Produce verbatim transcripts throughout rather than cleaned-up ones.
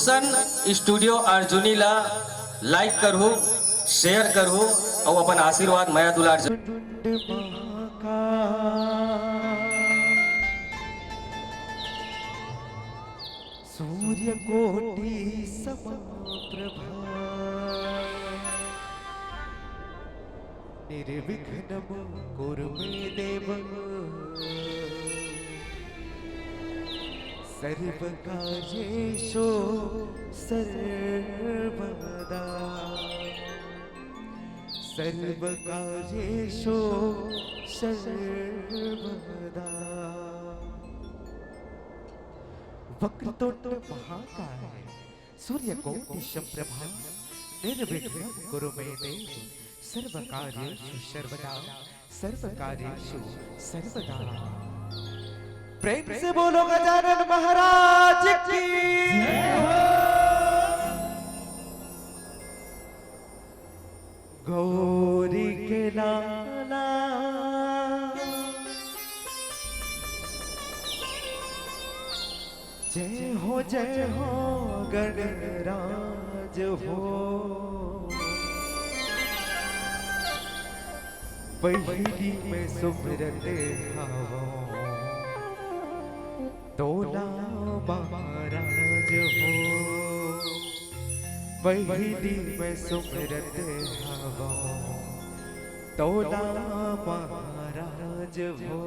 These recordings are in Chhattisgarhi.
सन स्टूडियो अर्जुनी ला like करहू, share करहू अउ अपन आशीर्वाद, मया दुलार जरूर। सूर्यकोटि समप्रभा निर्विघ्नं कुरु मे देव सर्वकार्येषु सर्वदा। सर्वकार्येषु सर्वदा। वक्रतुंड महाकाय सूर्यकोटि समप्रभा निर्विघ्नं कुरु मे देव सर्वकार्येषु सर्वदा। सर्वकार्येषु सर्वदा। प्रेम से बोलो गजानन महाराज की। गौरी के लाला जय हो जय हो गणराज हो। पहिली मैं सुमरत हवं तोला महाराज हो। पहिली मैं सुमरत हवं तोला महाराज हो।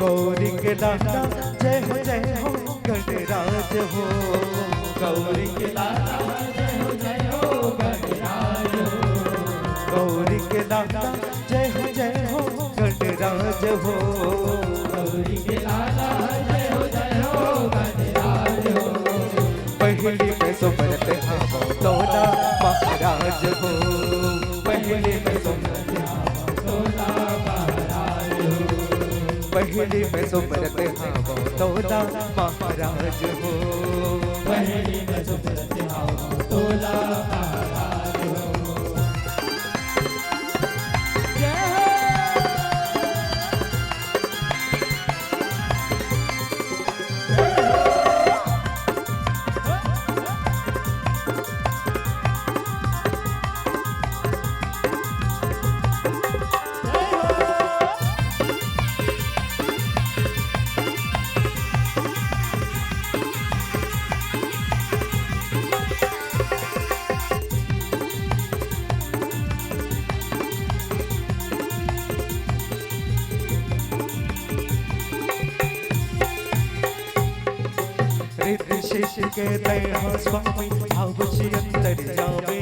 गौरी के लाला जय हो जय हो गणराज हो। गौरी के लाला जय हो जय हो गणराज हो। गौरी के लाला जय हो जय हो गणराज हो। गौरी के लाला जय हो जय हो गणराज हो। पहिली मैं सुमरत हवं तोला महाराज हो। पहिली मैं सुमरत हवं तोला महाराज हो। पहिली मैं सुमरत हवं तोला महाराज हो। पहिली मैं सुमरत हवं तोला महाराज हो। रिद्धि सिद्धि के तैं हा स्वामी, आवसि अंतर्यामी।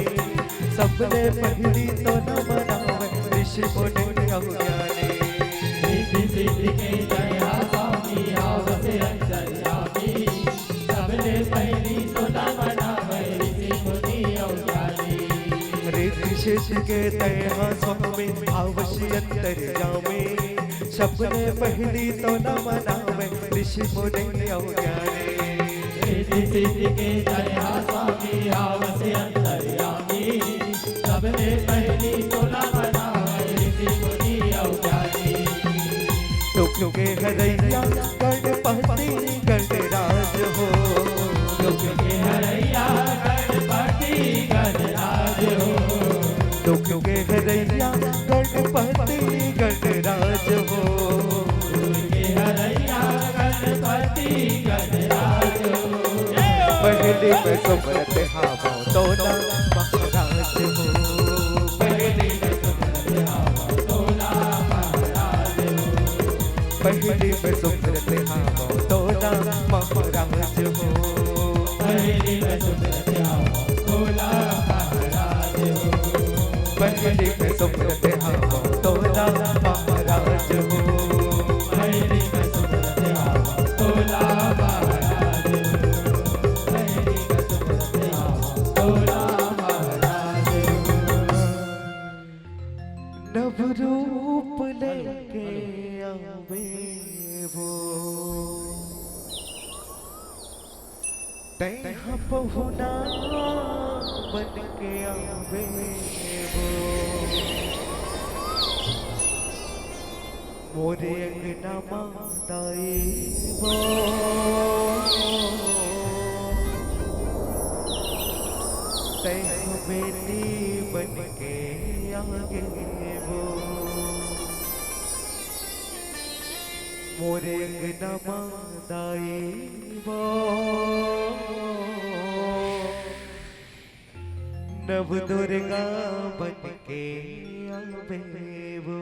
सबले पहिली तोला मनावय, ऋषि मुनि अउ ज्ञानी। रिद्धि सिद्धि के तैं हा स्वामी, आवसि अंतर्यामी। सबले पहिली तोला मनावय, ऋषि मुनि अउ ज्ञानी। रिद्धि सिद्धि के तैं हा स्वामी, आवसि अंतर्यामी। सबले पहिली तोला मनावय, ऋषि मुनि अउ ज्ञानी। रिद्धि सिद्धि के तैं हा स्वामी, आवसि अंतर्यामी। सबले पहिली तोला मनावय, ऋषि मुनि अउ ज्ञानी। दुख के हरैया गणपति गणराज हो। दुख के हरैया गणपति गणराज हो। दुख के हरैया गणपति गणराज हो। दुख के हरैया गणपति गणराज हो। पहिली मैं सुमरत हवं तोला महाराज हो। पहिली मैं सुमरत हवं तोला महाराज हो। पहिली मैं सुमरत हवं तोला महाराज हो। पहिली मैं सुमरत हवं तोला पहली में सुमरत हावव तोला महाराज हो। पहली में सुमरत हावव तोला महाराज हो। पहली में सुमरत हावव तोला महाराज हो। नव रूप लेके आवे वो। तैं ह पहुना बन के आवे वो, मोरे अंगना मा दाई वो। तैं ह बेटी बन के आगे वो, मोरे अंगना मा दाई वो, नव दुर्गा बन के आवे वो।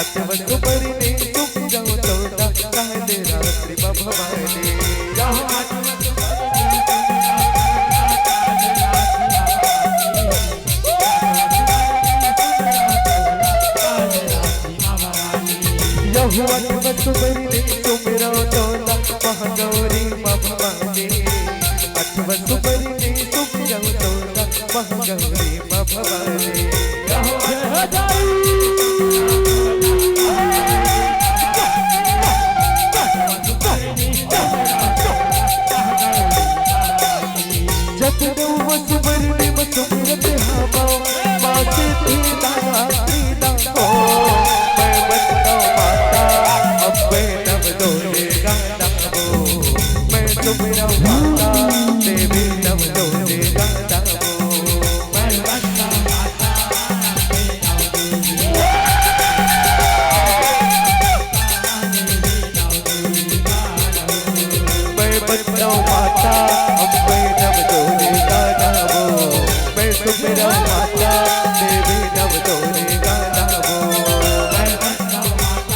अचवस बरने सुमिरंव तोला, काल रात्रि मा भवानी। यहू अचवस बरने सुमिरंव तोला, महागौरी मा भवानी। अचवस बरने सुमिरंव तोला, महागौरी मा भवानी। जब नवस बरने मा सुमिरत हवंव, माँ के पीला पीला हो। मैं बंदव माता अम्बे नव दुर्गा नमो। मैं सुमिरंव माता देवी नव दुर्गा नमो। मैं बंदव माता मैं बंदव माता अम्बे नव दुर्गा नमो। मैं सुमिरंव माता देवी नव दुर्गा नमो। मैं बंदव माता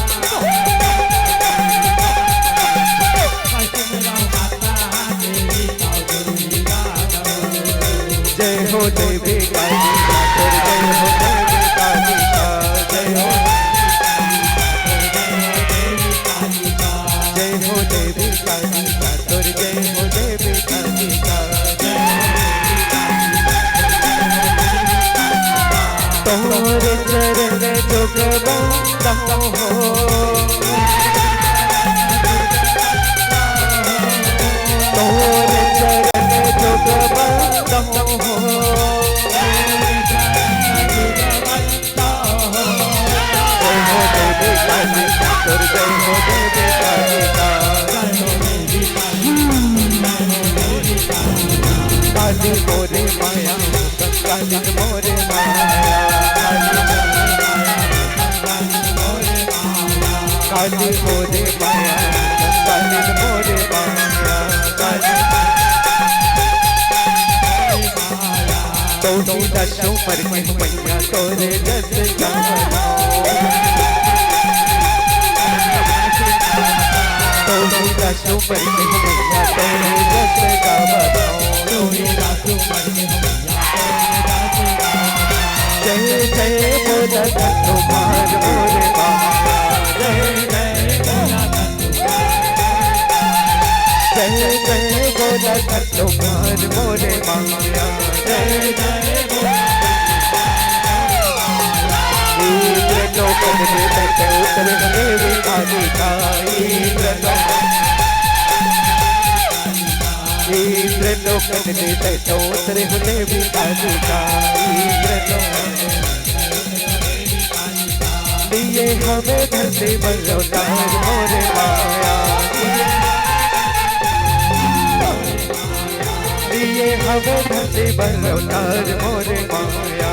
जय हो देवी कालिका, जय हो देवी कालिका, जय हो। जय हो देवी कालिका, तोर जय हो देवी कालिका। तोर चरण जोग बंदव हो। तोर चरण जोग बंदव हो। जय हो देवी कालिका, तोर जय हो देवी कालिका। काली मोरे माया, काली मोरे माया। काली मोरे माया, काली मोरे माया, काली। तोही ला सुमर के मैया तोरे जस गावत हंव। तोही ला सुमर के मैया तोरे जस गावत हंव। जय जय बोलत हंव तुम्हार मोरे माया। जय जय बोलत हंव। जय जय बोलत हंव तुम्हार मोरे माया। जय जय बोलत हंव। इंद्र लोकन में बैठे उतरे हो देवी कालिका। इंद्र लोकन इंद्र लोकन में बैठे उतरे हो देवी कालिका। इंद्र लोकन लिए हवे धरती बर अवतार मोरे माया। लिए हवे धरती बर अवतार मोरे माया।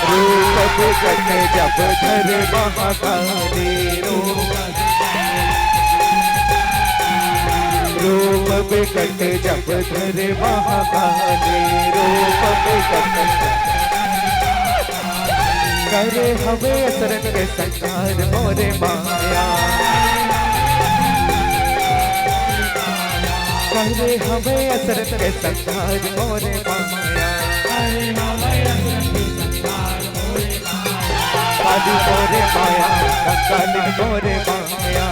रूप बिकट जब धरे महाकाली रूप। रूप बिकट जब धरे महाकाली रूप बिकट। करे हवे असुरन के संहार मोरे माया। करे हवे असुरन के संहार मोरे माया। काली मोरे माया, कंकाली मोरे माया।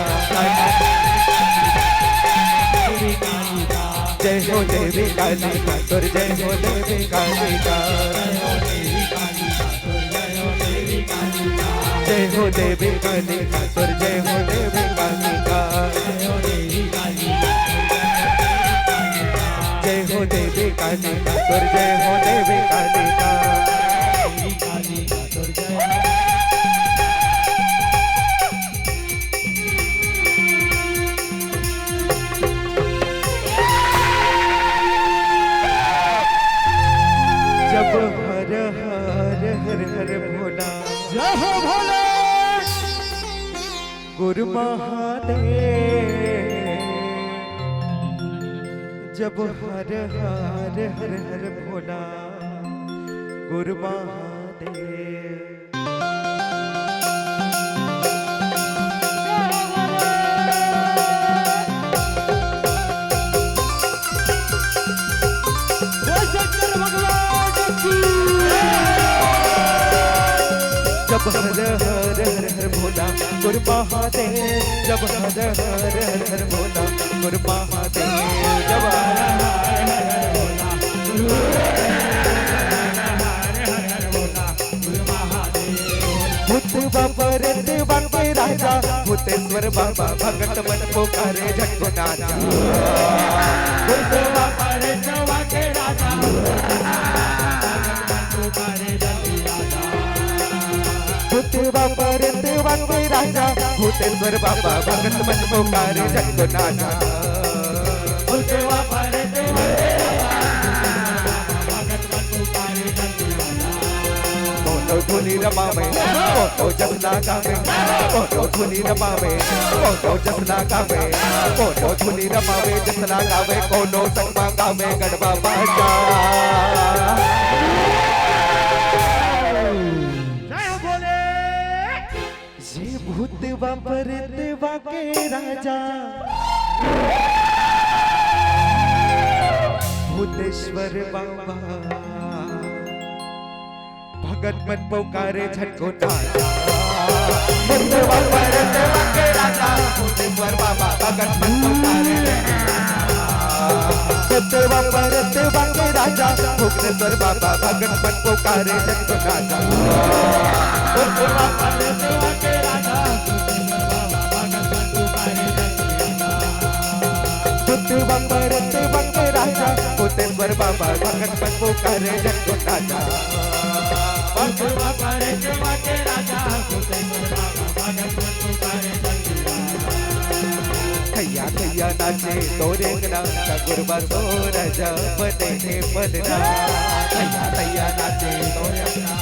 जय हो देवी कालिका, तोर जय हो देवी कालिका। जय हो देवी कालिका, तोर जय हो देवी कालिका। जय हो देवी कालिका, तोर जय हो देवी कालिका। जब हर हर हर हर भोला। जय हो भोले। गुरु महादेव। जब हर हर हर हर भोला। गुरु महादेव। जब हर हर हर हर भोला गुरु महादेव, जब हर हर हर हर भोला गुरु महादेव, जब हर हर हर भोला गुरु महादेव। भूतवा परतवा के राजा, भूतेश्वर बाबा, भगत मन पुकारे झटको नाचा। भूतवा परतवा के राजा, भगत मन पुकारे झटको नाचा। भूतवा परतवा के राजा, भूतेश्वर बाबा, भगत मन पुकारे झटको नाचा। भूतवा परतवा के राजा, भगत मन पुकारे झटको नाचा। कोनो धुनी रमावे, कोनो जसना गावे, कोनो धुनी रमावे, कोनो जसना गावे, कोनो धुनी रमावे, जसना गावे, कोनो सनमा गावे, गढ़वा बाजा। जय हो भोले। ये भूतवा परतवा के राजा भूतेश्वर बाबा, भगत मन पुकारे झटको नाचा। भूतवा परतवा के राजा भूतेश्वर बाबा, भगत मन पुकारे। भूतवा परतवा के राजा भूतेश्वर बाबा, भगत मन पुकारे झटको नाचा। भूतवा परतवा के राजा भूतेश्वर बाबा, भगत मन पुकारे झटको नाचा। भूतवा परतवा के राजा भूतेश्वर बाबा, भगत मन पुकारे झटको नाचा। भूतवा परतवा के राजा भूतेश्वर बाबा, भगत मन पुकारे झटको नाचा। थैया थैया नाचे तोरे अंगना, गुरबा तोर राजा बने हे पलना। थैया थैया नाचे तोरे अंगना,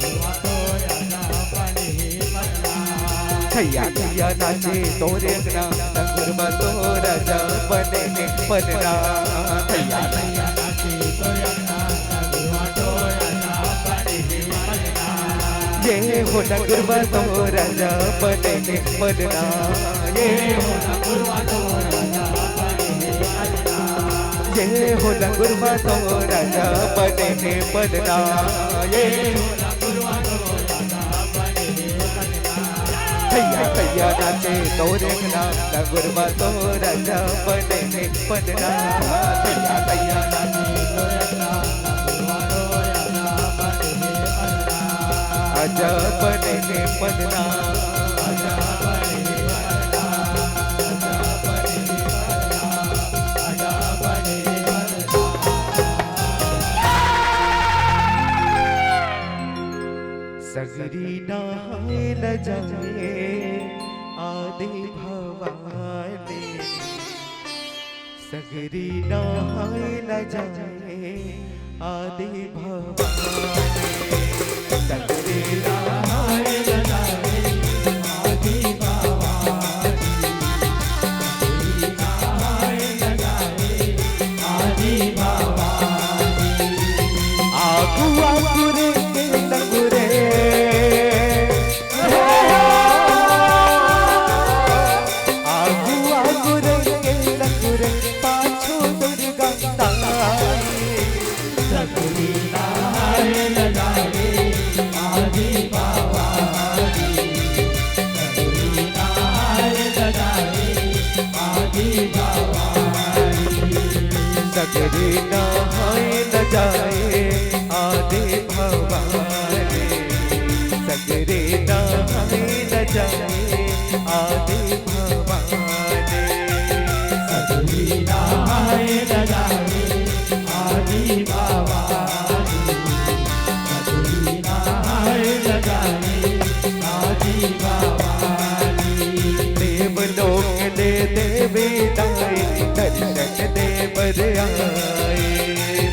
गुरबा तोर राजा बने हे पलना। थैया थैया नाचे तोरे अंगना, गुरबा तोर राजा बने हे पलना। थैया थैया नाचे तोरे अंगना, गुरबा तोर राजा बने हे पलना। ये हो ना गुरबा तोर राजा बने हे पलना। ये हो ना गुरबा तोर राजा बने हे पलना। ये हो ना गुरबा तोर राजा बने हे पलना। ये हो ना गुरबा तोर राजा बने हे पलना। थैया थैया नाचे तोरे अंगना, गुरबा तोर राजा बने हे पलना। थैया थैया नाचे तोरे अंगना, गुरबा तोर राजा बने हे पलना। आजा बने हे पलना, आजा बने हे पलना, आजा बने हे पलना, आजा बने हे पलना। सगरी नहाए न जाए आदि भवानी, सगरी नहाए न जाए आदि भवानी। सगरी नहाए न जाए आदि भवानी, सगरी नहाए न जाए आदि भवानी। आगू आगू रे के लंगू रे, आगू आगू रे के लंगू रे, पाछू दुर्गा ताई। सगरी नहाए न जाए आदि भवानी, सगरी नहाए न जाए आदि भवानी। सगरी नहाए न जाए आदि भवानी, सगरी नहाए न जाए आदि भवानी। सगरी नहाए न जाए आदि भवानी, सगरी नहाए न जाए आदि भवानी। देवलोक दे देवी दाई, दर्शन दे बर आए।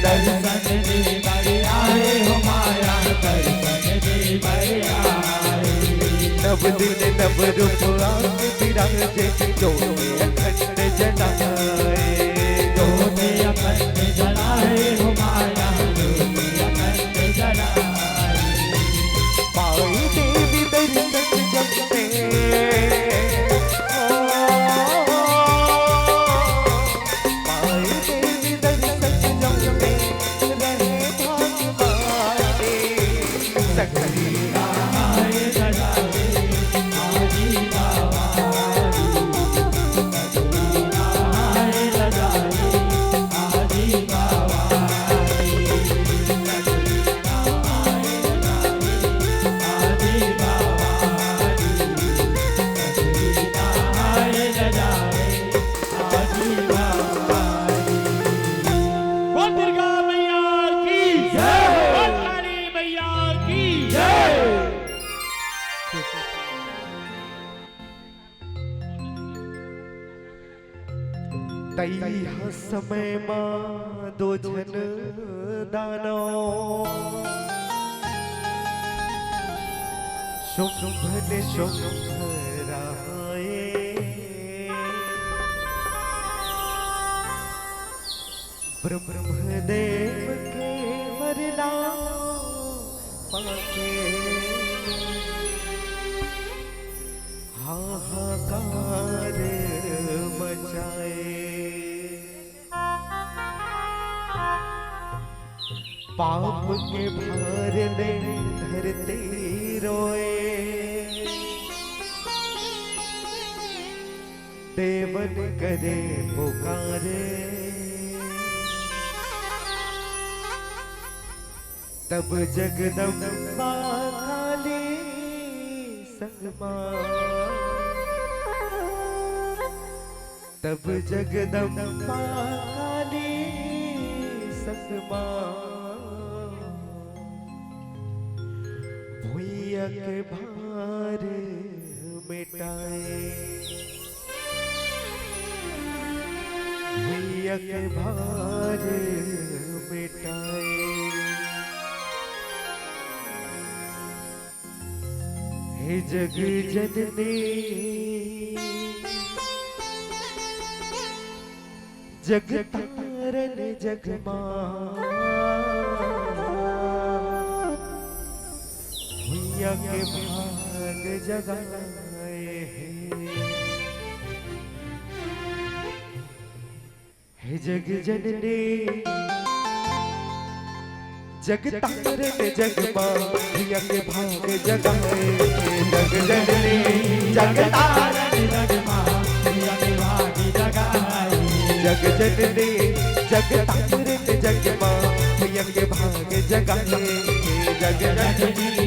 दर्शन दे बर आए हो माया, दर्शन दे बर आए। नव दिन नव रूप आके विराजे, ज्योत अखंड जलाए। ज्योत अखंड जलाए हो माया, ज्योत अखंड जलाए। तइहा समय म दो झन दानव, शुंभ निशुंभ रहाए। ब्रह्मदेव के वरदान पाके हाहाकार मचाए। पाप के भार ले धरती रोए, देवन करे पुकारे। तब जगदम्बा काली संग मा, तब जगदम्बा काली संग मा भुइयाँ के भार मिटाए। भुइयाँ के भार मिटाए। हे जग जननी, जग तारन जग माँ, भुइयाँ के भाग जगाए हे। हे जग जननी, जग तारन जग माँ, भुइयाँ के भाग जगाए। जग जननी, जग तारन जग माँ, भुइयाँ के भाग जगाए। जग जननी, जग तारन जग माँ, भुइयाँ के भाग जगाए। जग जननी,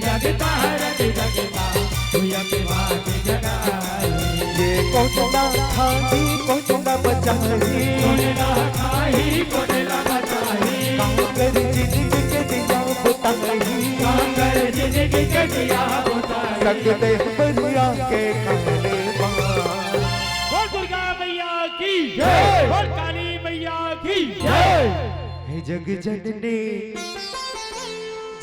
जग तारन जग माँ, भुइयाँ के भाग जगाए। ये कोन ला खाही, कोन ला बचाही, कोन ला खाही, कोन ला बचाही। काकर जिनगी के दिया बुताही, काकर जिनगी के दिया बुताही। संग देह बरिया के खाने माँ। बोल दुर्गा मैया की जय। बोल काली मैया की जय। हे जग जननी,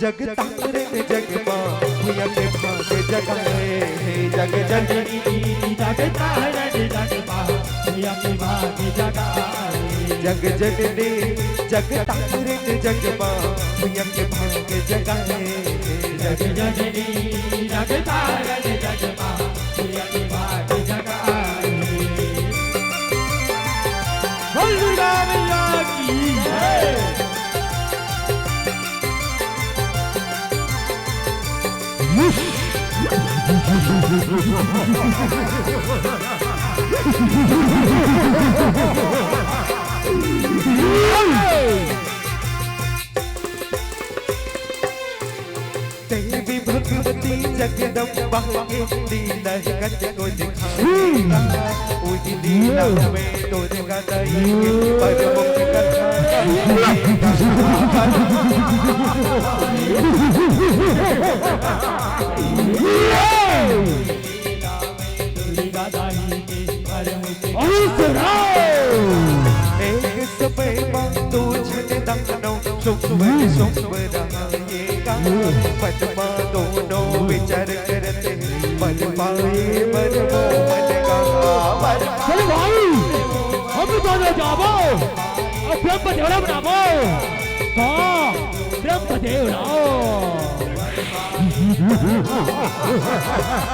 जग तारन जग माँ, भुइयाँ के भाग जगाए। हे जग जननी, जग तारन जग माँ, भुइयाँ के भाग जगाए। जग जननी, जग तारन जग माँ, भुइयाँ के भाग जगाए। जग जननी, जग तारन जग माँ, भुइयाँ के भाग जगाए। बोल दुर्गा मैया की जय। देवी भगवती जगदम्बा के लीला कतको दिखाए। उही लीला में दुर्गा दाई के परमुख कथा। एक समय मा दो झन दानव शुंभ निशुंभ रहाए गा। मन मा दोनों विचार करत, बर पाए बर मोहन गा। बर चलो भाई, हम भी दोनों जाबो, अब ब्रह्म देवरा बनाबो। हाँ, ब्रह्म देवरा।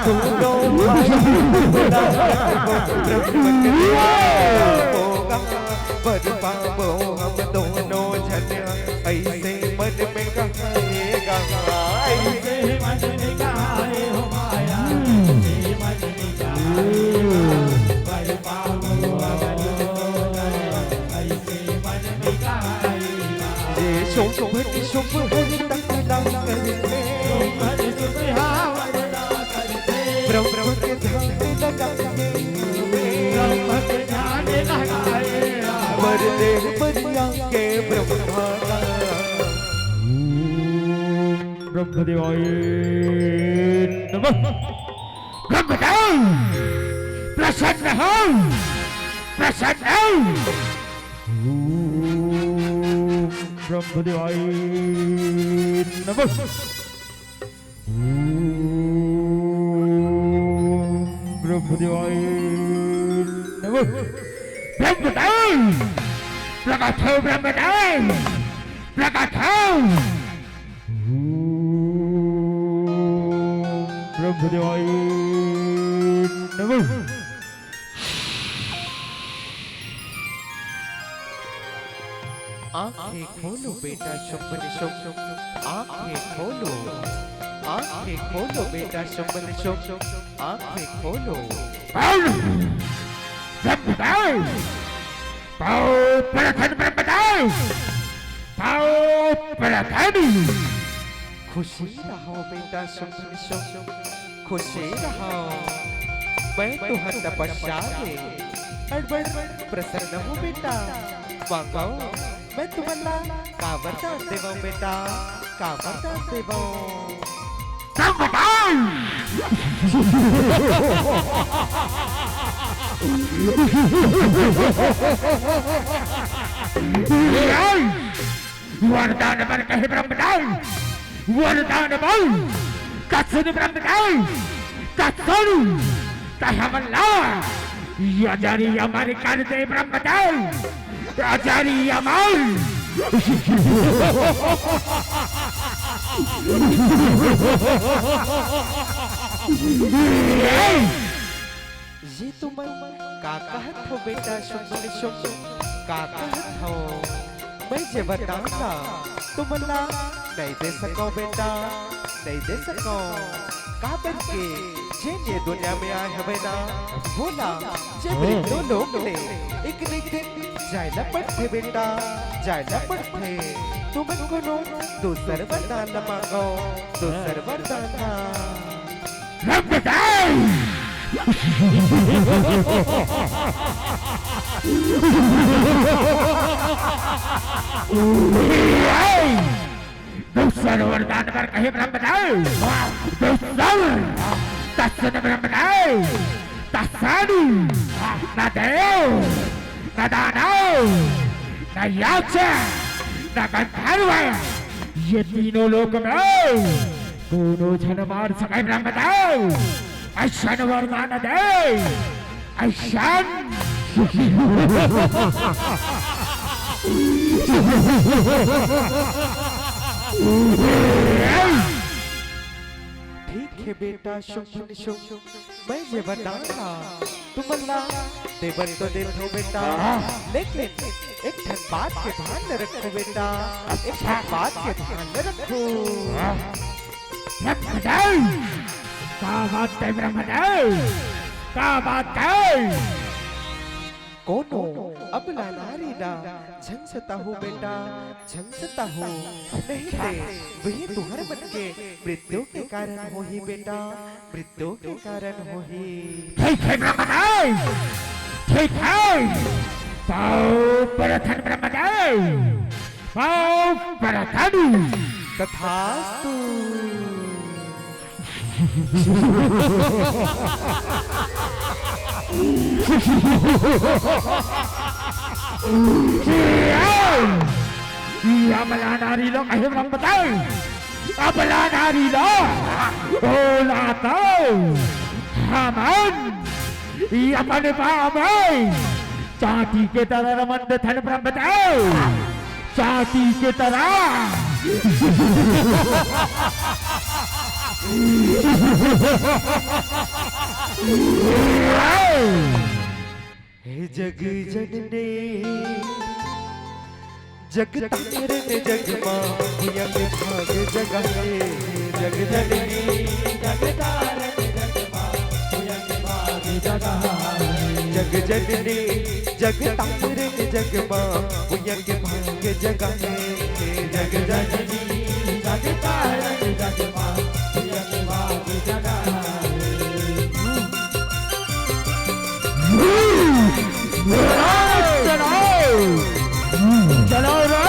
दोनों भाई बड़ा ब्रह्म के होगा, बर पाबो हम दोनों झन, ऐसे मन में कहाएगा। ऐसे मन में कहाए हो माया, ऐसे मन में कहाए, बर पाबो हम दोनों झन, ऐसे मन में कहाए। जे शुंभ निशुंभ हर तक ना करते, ब्रह्म के ध्यान लगाए। ब्रह्म के ध्यान लगाए। बर दे बरिया के ब्रह्मा का। ब्रह्मदेवाय नमः। ब्रह्मदेव प्रसन्न हो। प्रसन्न हो। ओम ब्रह्मदेवाय नमः। ओम ब्रह्मदेवाय नमः। ब्रह्मदेव, प्रकट हो ब्रह्मदेव, प्रकट हो। ओम ब्रह्मदेवाय नमः। आंखें खोलो बेटा शुंभ निशुंभ, आंखें खोलो, आंखें खोलो बेटा शुंभ निशुंभ, आंखें खोलो। पाओ ब्रह्मदेव, पाओ प्रधान ब्रह्मदेव, पाओ प्रधान। खुशी रहो बेटा शुंभ निशुंभ, खुशी रहो। मैं तुहर तपस्या ले अड़बड़ प्रसन्न हों बेटा। मांगो, मैं तुमन ला का वरदान देवंव बेटा, का वरदान देवंव? संभताई। वरदान बर कहे ब्रह्मदेव, वरदान बर। कसन ब्रह्मदेव, कसन, तै हमन ला अजरी अमर कर दे ब्रह्मदेव, अजरी अमर। ये तुमन का कहत हो बेटा शुंभ निशुंभ, का कहत हो? मैं जे वरदान ला तुमन ला नइ दे सकंव बेटा, नइ दे सकंव। काबर के जेन ये दुनिया में आय हवय ना, वोला जे मृत्यु लोक ले एक न एक दिन जाय ला पड़थे बेटा, जाय ला पड़थे। तुमन कोनो दूसर वरदान ला मांगो, दूसर वरदान ला। ब्रह्मदेव! दूसर वरदान बर कहे ब्रह्मदेव, दूसर। तसन ब्रह्मदेव, तसन। न देव, न दानव, न यक्ष, न गंधर्व, ये तीनों लोक में कोनो झन मार सके ब्रह्मदेव। अइसन वरदान दे, अइसन। ठीक हे बेटा शुंभ निशुंभ, मैं ये वरदान ला तुमन ला देबर तो देथों बेटा, लेकिन एक ठन बात के ध्यान ल रखहू बेटा, एक ठन बात के ध्यान ल रखहू। का बात हे ब्रह्मदेव? का बात हे? कोनो अबला नारी ला झन सताहू बेटा, झन सताहू, नहीं ते वही तुहर मन के मृत्यु के कारण होही बेटा, मृत्यु के कारण होही। ठीक हे ब्रह्मदेव, ठीक हे। पाओ प्रधान ब्रह्मदेव, पाओ प्रधान। तथास्तु। ये अबला नारी ला कहे ब्रह्मदेव। अबला नारी ला, ओला तो हमन अपन पाँव में चांटी के तरह रमन देथन ब्रह्मदेव, चांटी के तरह। हे जग जननी, जग तारन जग माँ, भुइयां के भाग जगाए। जग जननी, जग तारन जग माँ, भुइयां के भाग जगाए। जग जननी, जग तारन जग माँ, भुइयां के भाग जगाए। जग जननी, जग तारन जग माँ, भुइयां के भाग जगाए। चलाओ, चलाओ रे।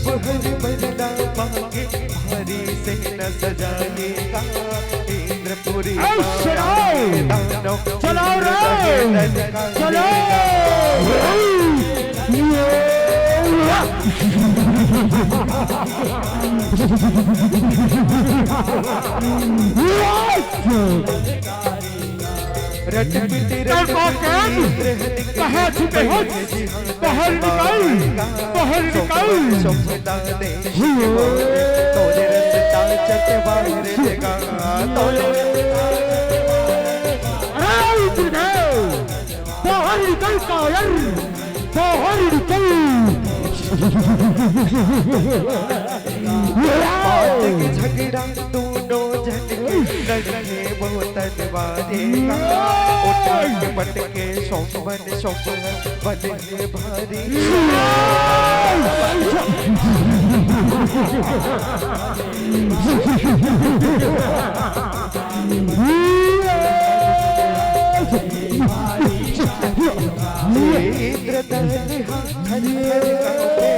पहर बरना मांगे, भारी सेना सजाएगा इंद्रपुरी। ए, सुनाओ। दानव चलाओ रे। चलाओ। रटपिट रटपिट इंद्र हरि के कहाँ छुपे हो? बाहर निकल, बाहर निकल। शोभता दे तोरे रस्ता चटवार देगा, तोरे। अरे इंद्रदेव, बाहर निकल कायर, बाहर निकल। बात के झगड़ा दोनों जन के लड़े बहुत तलवारे का। उठा के पटके शोभन शोभन बने भारी। इंद्रधनुष हाथ हरि हरि कांपे।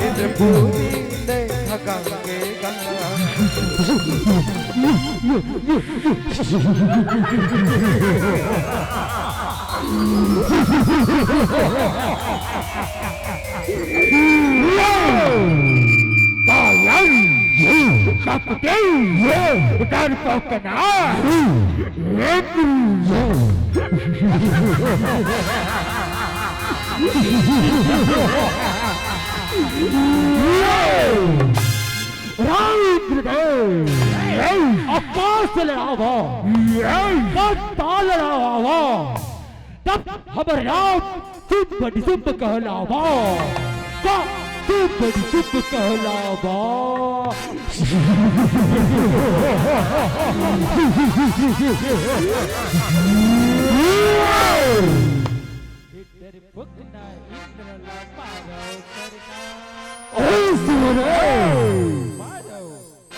इंद्रपुरी ने भगाएगा। डरपोकना। राम इंद्रदेव, आकाश लड़ावा, पाताल लड़ावा, तब हमर नाम शुभ शुभ कहलावा, का शुभ शुभ कहलावा। डरपोक ना इंद्र ला मारो सरकार। ओए सुनो रे। मारो,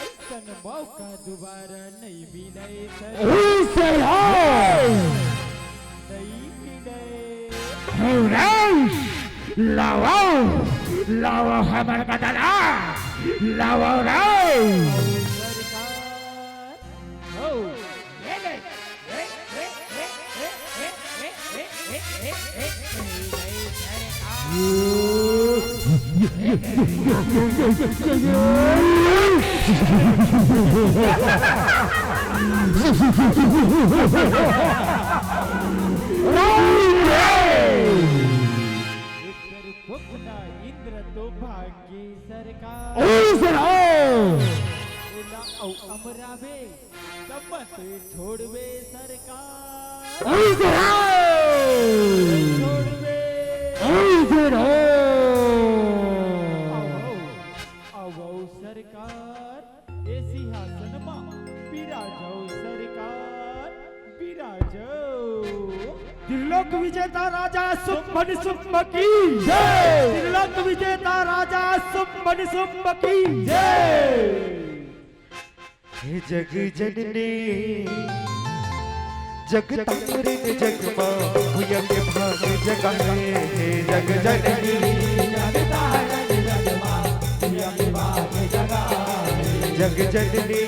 अइसन मौका दोबारा नइ मिले सरकार। ओए सरकार। नइ मिले। हो रे, लावव, लावव हमर बदला, लावव रे। सरकार, हो, ये ले। इंद्र तो भागी सरकार। ओ सरकार। ओला अउ अमराबे। तब मत छोड़बे सरकार। अरे जरा! छोड़बे। अरे जरा! आवव, आवव सरकार, ए सिंहासन मा बिराजव सरकार, बिराजव। त्रिलोक विजेता राजा सुम्भन सुम्भ की जय। त्रिलोक विजेता राजा सुम्भन सुम्भ की जय। हे जग जननी जग तारिन जग माँ, भुइयां के भाग जगाए। हे जग जननी जग तारिन जग माँ, भुइयां के भाग जगाए। जग जननी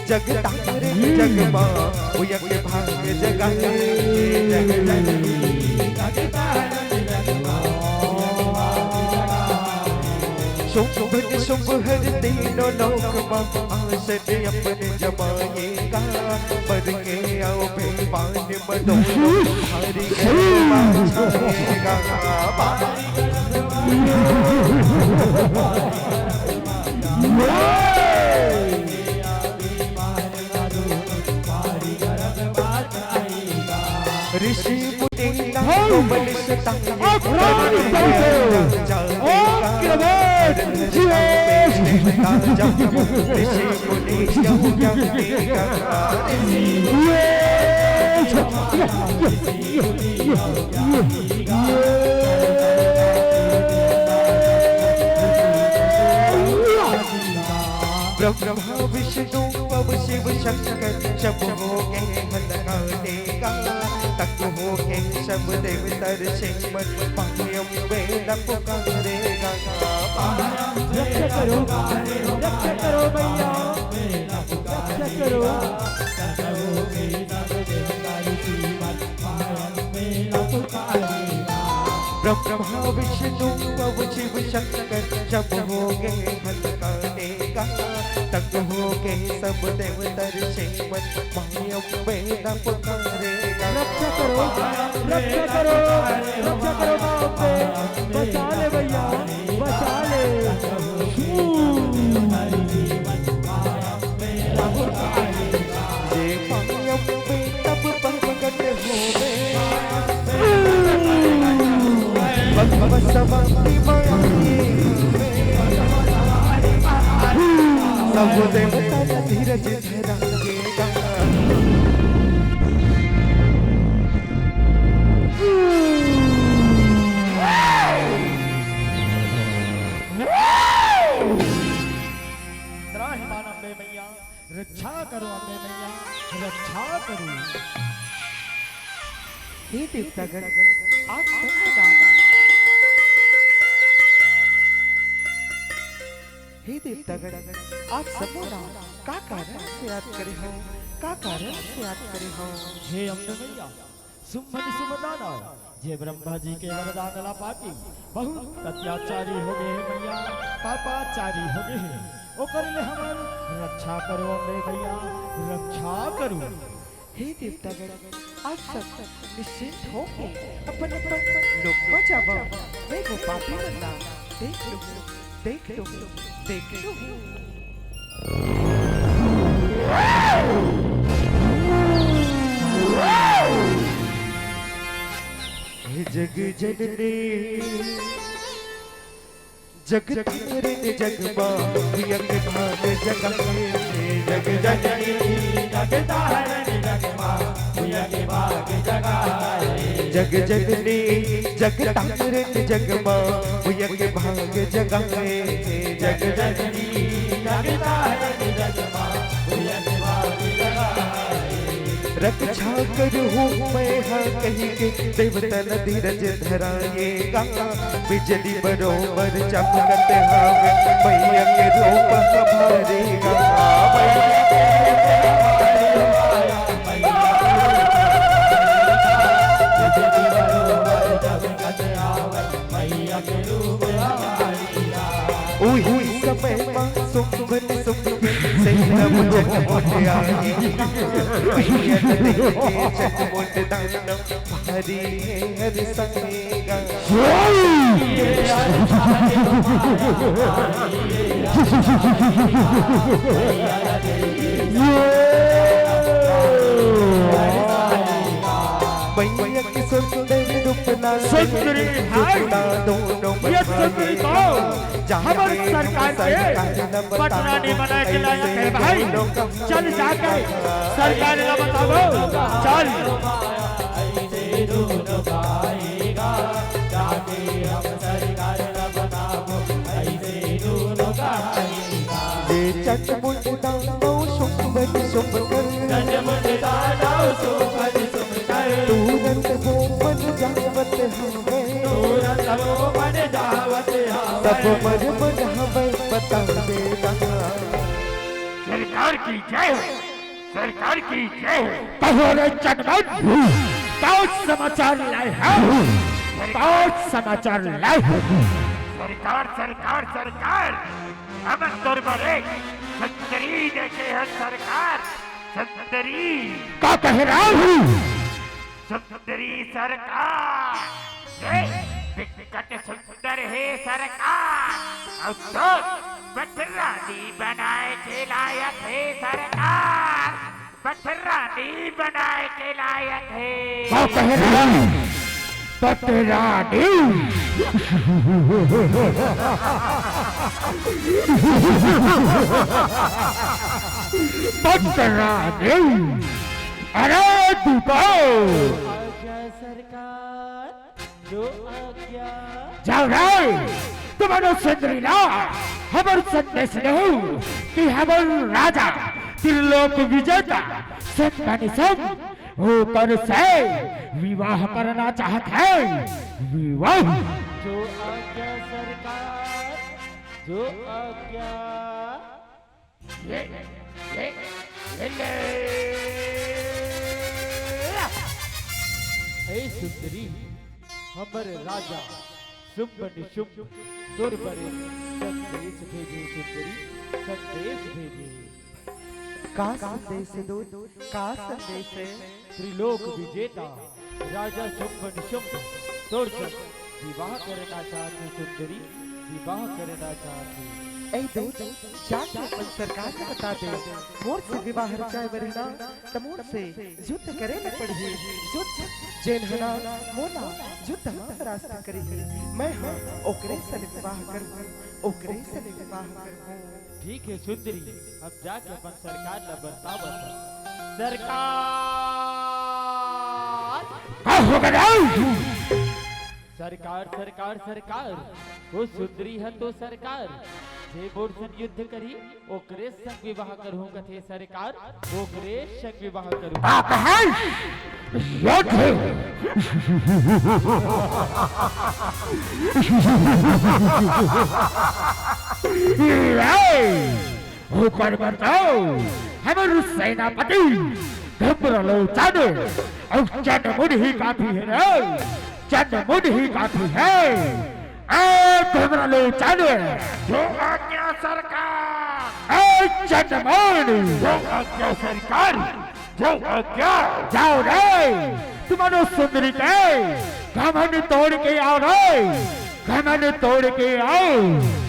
जग तारिन जग माँ, भुइयां के भाग जगाए। जग जननी जग तारिन जग माँ, भुइयां के भाग जगाए। शुंभ निशुंभ हर तीनों लोक मा, आसन अपन जमाएगा। मर के अउ बेईमान मनो हरि के बाँचेगा। ऋषि मुनि नारद मनीष तक अपराध करते। ओम कृपा। ऋषि मुनि यम यम ये ब्रह्मा विष्णु पव शिव शंकर, सब हो गए हलकाने का। तक हो गए सब देवतर से मन, मायम में न पुकारेगा। रक्षा करो, रक्षा करो मैया, रक्षा करो। ब्रह्मा विष्णु पव शिव शंकर, सब हो गए हलकाने का। तक हो गए सब देवतर से मन, मायम में न पुकारेगा। रक्षा करो, रक्षा करो, रक्षा करो माँ अम्बे, बचा ले भैया, बचा ले। जे मायम में तब प्रगट होवे, भगवत समाप्ति माया में। सब देवता धीरज धराएगा। त्राहिमाम अम्बे मैया, रक्षा करो अम्बे मैया, रक्षा करो। हे देवतागण, आप सबको दान। हे देवतागण, आप सबो ला का कारण से याद करे हव, का कारण से याद करे हव? हे अम्बे मैया, सुमन सुमदाना, जे ब्रह्मा जी के वरदान ला पाके बहुत अत्याचारी हो गए हे मैया, पापाचारी हो गए हे, ओकर ले हमर रक्षा करो अम्बे मैया, रक्षा करो। हे देवतागण, आप सब निश्चिंत होके अपन अपन लोक में जावा। मैं वो पापी मन ला देख लूँ, देख लूँ, देख लूँ। हे जग जननी, जग तारन जग माँ, भुइयां के भाग जगाए। जग जननी जग तारन जग माँ, भुइयां के भाग जगाए। जग जननी जग तारन जग माँ, भुइयां के भाग जगाए। जग जननी जग तारन जग माँ, भुइयां के भाग जगाए। रक्षा करहूँ मैं हा कहिके, देवतन धीरज धराएगा। बिजली बरोबर चमकत हवे, मैया के रूप हमारेगा। उही समय मा सुंबन सुंबन से नव जग मोट आए। मैया देख के चटमुट दानव भारी हे हर संग। मैया के सुंदर रूप ला सुंदरी है। दोनों ये सुंदरी तो हमर सरकार के पटरानी बनाए के लायक है भाई। चल जाके सरकार ला बताओ, चल। जे चटमुट दानव सुंबन सुंबकर। तुरंत वो मन जावत हवे। सब मर मन हवे बता देना। सरकार की जय हो, सरकार की जय हो। कहो रे चटमुट, का समाचार लाए हो? का समाचार लाए हो? सरकार, सरकार, सरकार, हमन तोर बर एक सुंदरी देखे हन सरकार, सुंदरी। का कहे रहा हूँ? सुंदरी सरकार, ए, बिकट सुंदर हे सरकार, अउ तो पटरानी बनाए के लायक हे सरकार, पटरानी बनाए के लायक हे। का कहे रहा हूँ? पटरानी। पटरानी। अरे दुकाओ। आज्ञा सरकार, जो आज्ञा। जाओ रे, तुमन सुंदरी ला हमर संदेश देहू। कि हमर राजा त्रिलोक विजेता सुंभ निशुंभ ओकर से विवाह करना चाहत हे। विवाह। जो आज्ञा सरकार, जो आज्ञा। ले, ले, ले, ले। हे सुंदरी, हमर राजा सुंभ निशुंभ तोर बरे संदेश भेजे सुंदरी, संदेश भेजे। का संदेश हे दूत, का संदेश हे? त्रिलोक विजेता राजा सुंभ निशुंभ तोर संग विवाह करना चाहत हे सुंदरी, विवाह करना चाहत हे। ए दूत, जाके अपन सरकार ल बता दे, मोर से विवाह रचाए बर हे ना, त मोर से युद्ध करे ल पड़ही। युद्ध, जेन ह ना मोला युद्ध म परास्त करही, मैं ह ओकरे से विवाह करहूँ, ओकरे से विवाह करहूँ। ठीक हे सुंदरी, अब जाके अपन सरकार ल बतावत हन। सरकार! का हो गे? सरकार, सरकार, सरकार, ओ सुंदरी ह तो सरकार, जे मोर संग युद्ध करही, ओकरे संग विवाह करहूँ कथे सरकार, ओकरे संग विवाह करहूँ। का कहे? युद्ध! ओकर बर तो हमर सेनापति धूम्रलोचन अउ चंद्रमुन ही काफी हे रे, चंद्रमुन ही काफी हे। ए धूम्रलोचन, जो आज्ञा सरकार। ए चंद्रमुन, जो आज्ञा सरकार। जो आज्ञा। जाओ रे, तुमन ओ सुंदरी के घमंड तोड़ के आओ रे, घमंड तोड़ के आओ।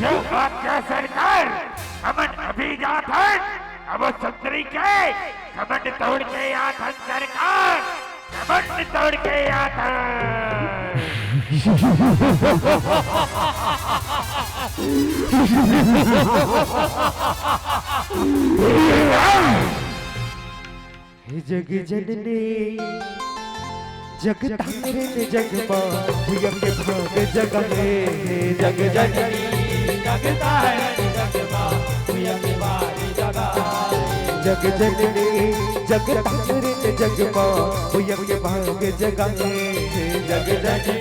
जो आज्ञा सरकार, हमन अभी जात हन, अब ओ सुंदरी के घमंड तोड़ के आत हन सरकार, घमंड तोड़ के आत हन। हे जग जननी जग तारिन जग माँ, भुयंग भाग जग हे। हे जग जननी जग तारिन जग माँ, भुयंग भाग जग हे। जग जननी जग तारिन जग माँ, भुयंग भाग जग हे। हे जग जननी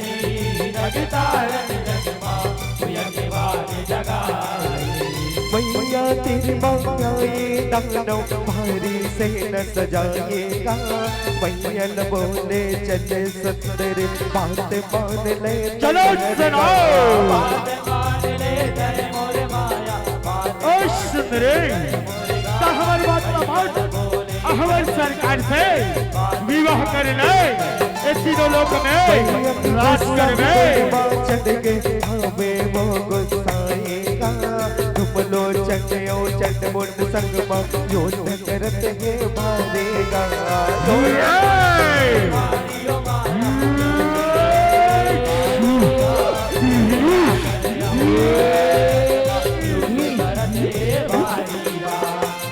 जग तारिन जग माँ, भुयंग भाग जग हे। मैया तेरी माँ आए दानव भारी सेना सजाएगा। मैया न बोले चले सुंदर, बात मान ले। चलो सुनाओ। बात मान ले तेरे मोर माया, बात ओ सुंदरी, त हमर बात ला मान, हमर सरकार से विवाह कर ले, ए तीनों लोक में राज करबे। चंद के भावे वो गुस्साएगा, तुम लोचन ओ चंद मुंड संग मा युद्ध करत हे भारेगा।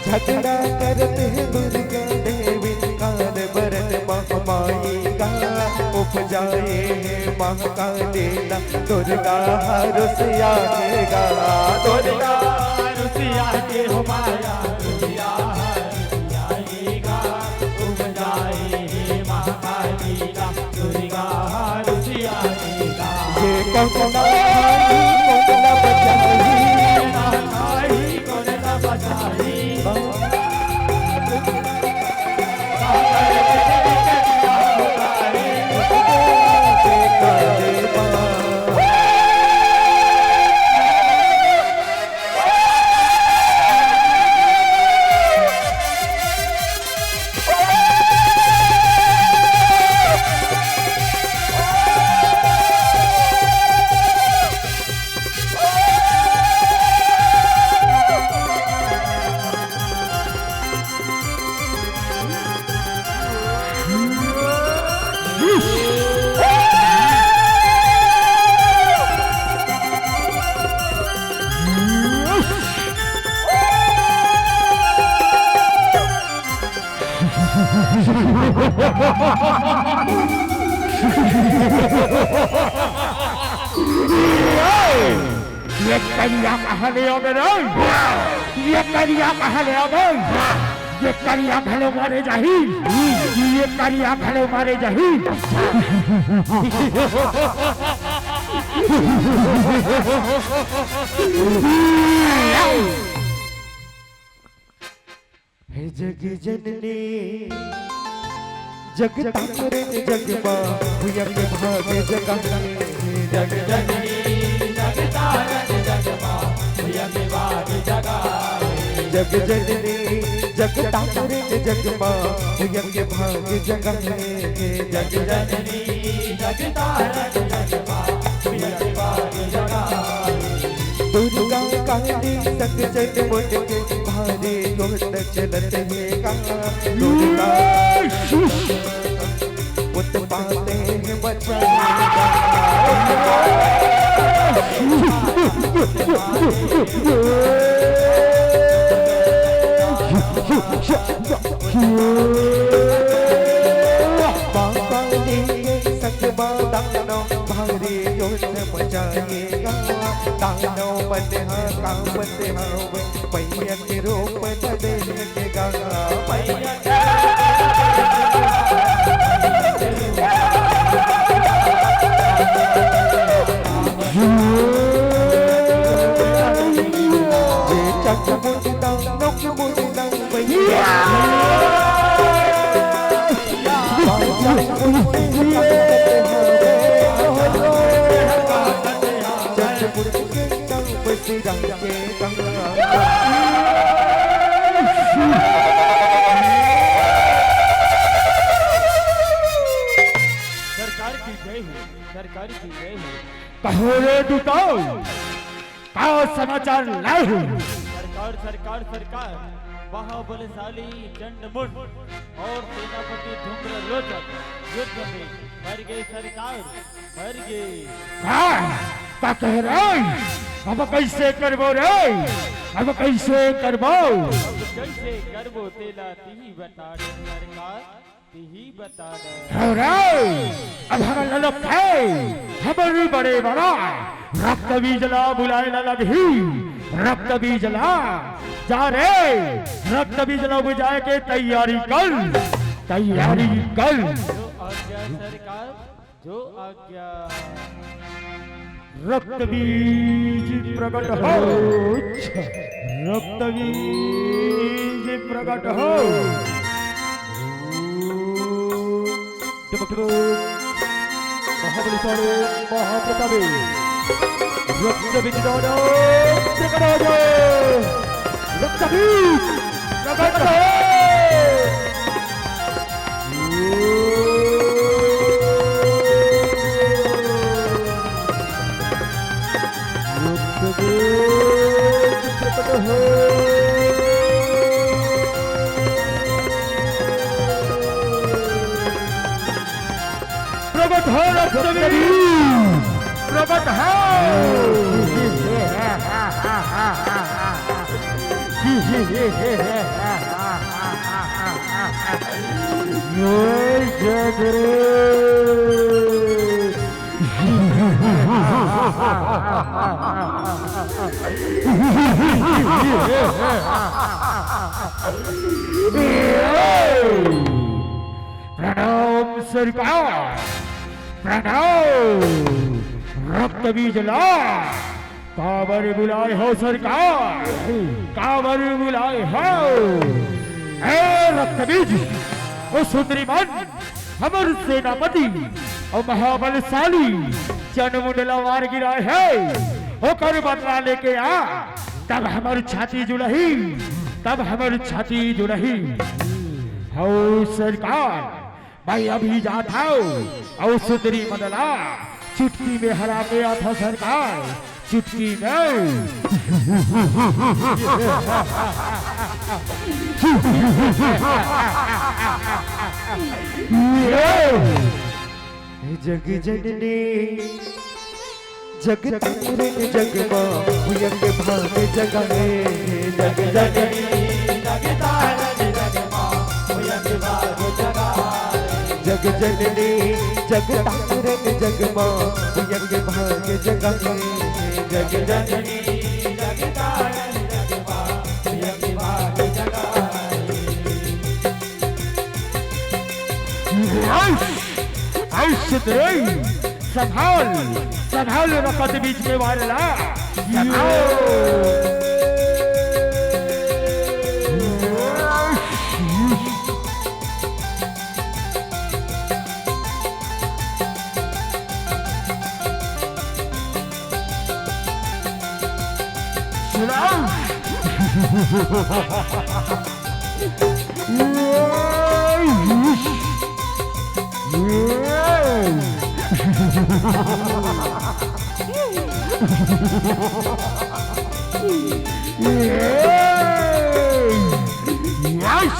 झगड़ा करत हे दुर्गा देवी, काल बरत महामाई गा। उपजाए हे महाकाली ना, दुर्गा हरुसिया हे गा। दुर्गा हरुसिया हे हो माया, दुर्गा हरुसिया हे गा। उपजाए हे महाकाली ना, दुर्गा हरुसिया हे गा। ये कौन ना खाई, कौन ना बचाई, कौन ना खाई, कौन ना बचाई। ये करिया कहाँ ले आबे रे? ये करिया कहाँ ले आबे? ये करिया घलो मारे जाही, ये करिया घलो मारे जाही। हे जग जननी, जग तारन जग माँ, भुयक भाग जगाए। जग जननी, जग तारन जग माँ, भुयक भाग जगाए। जग जननी, जग तारन जग माँ, भुयक भाग जगाए। जग जननी, जग तारन जग माँ, भुयक भाग जगाए। दुर्गा काली संग चंड मुंड के, भारी गोठ चलत हे गा। दुर्गा उत्पाते हैं बच्चा। माँ काली के संग माँ दानव, भारी गोठ मचाए गा। दानव मन हा कांपत हवे, पइया के रूप धरे के गा। पइया के जे चक मुंडा, नोक मुंडा, पइया। चक मुंडा के नाम पे सिरा के कंगना। सरकार की जय हो, सरकार की जय हो। कहो रे दुताऊ, का समाचार लाए हो? सरकार, सरकार, सरकार, वह बलशाली चंडमुंड और सेनापति धूम्र लोचन युद्ध में मर गए सरकार, मर गए। का? का कहे रे? अब कइसे करबो रे? अब कइसे करबो? अब कइसे करबो तेला तिही बता दे सरकार, तिही बता दे। हो रे, अब हमन ललक है, हमर बड़े बड़ा रक्त बीज ला बुलाए ला लगही, रक्त बीज ला। जा रे, रक्त बीज ला बुझाए के तैयारी कर, तैयारी कर। जो आज्ञा सरकार, जो आज्ञा। रक्त बीज प्रकट हो, रक्त बीज प्रकट हो। महाबली सारे महाप्रतापे रक्त बीज दादा प्रकट हो जाए। रक्त बीज प्रकट हो। प्रकट हो रक्त बीज, प्रकट हो। जय जय गुरु। प्रणाम सरकार, प्रणाम। रक्त बीज ला काबर बुलाए हो सरकार, काबर बुलाए हो? ए रक्त बीज, ओ सुंदरी मन, हमर सेनापति अउ महाबलशाली चंडमुंड ला मार गिराए हे, ओकर बदला लेके आ, तब हमर छाती जुड़ही, तब हमर छाती जुड़ही। हौ सरकार, मैं अभी जात हौं अउ सुंदरी मन ला चुटकी में हरा के आथौं सरकार, चुटकी में। जग जननी, जग तारन जग माँ, भुयक भाग जगाए। जग जननी, जग तारन जग माँ, भुयक भाग जगाए। जग जननी जग तारन जग माँ, भुइयां के भाग जगाए। जग जननी जग तारन जग माँ, भुइयां के भाग जगाए। आयुष, आयुष सुधरे, संभाल, संभाल रखत बीच में वारला। संभाल। सुनाओ।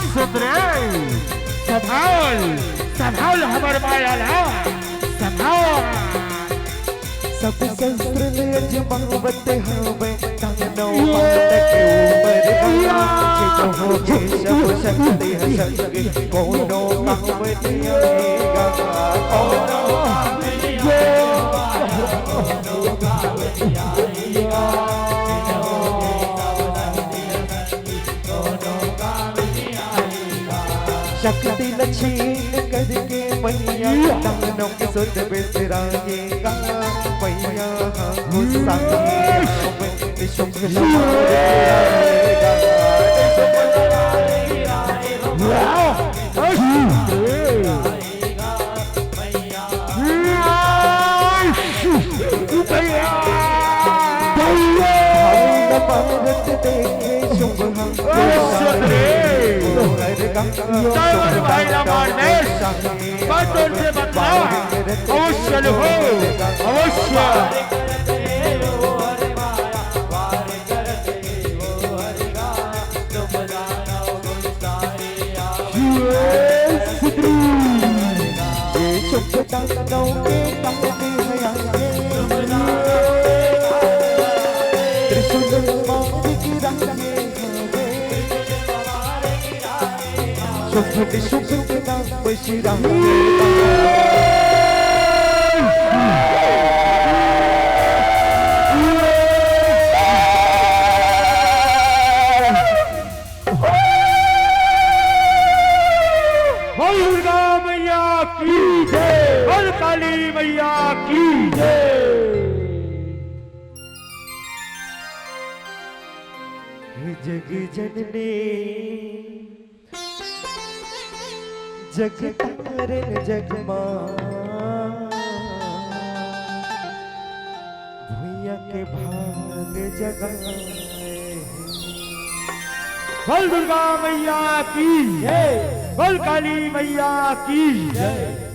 सुधरे, संभाल, संभाल हमर माया ला, संभाल। सब शस्त्र ले अजमावत हवै, दानव मानक ऊपर बल। छेदो होगे सब शक्ति ह संग, कोनो काम नइ आएगा, कोनो काम नइ आएगा, कोनो काम नइ आएगा। शक्ति ल छीन करके मैया, दानव के सुत बिसराएगा। मैया हाँ गुस्सा में शुभ न मारेगा, शुभ न मारेगा। भारत देखे शुभ हम जय भाई राम मार दे। बातों से बदला अवश्य हो, अवश्य। त्रिशूल मार गिराए। शुभ शुभ के नाम श्री राम। बोल दुर्गा मैया की जय, बोल काली मैया की जय। हे जग जननी जग तारन जग माँ, भुइयां के भाग जगाए। बोल दुर्गा मैया की जय, बोल काली मैया की जय।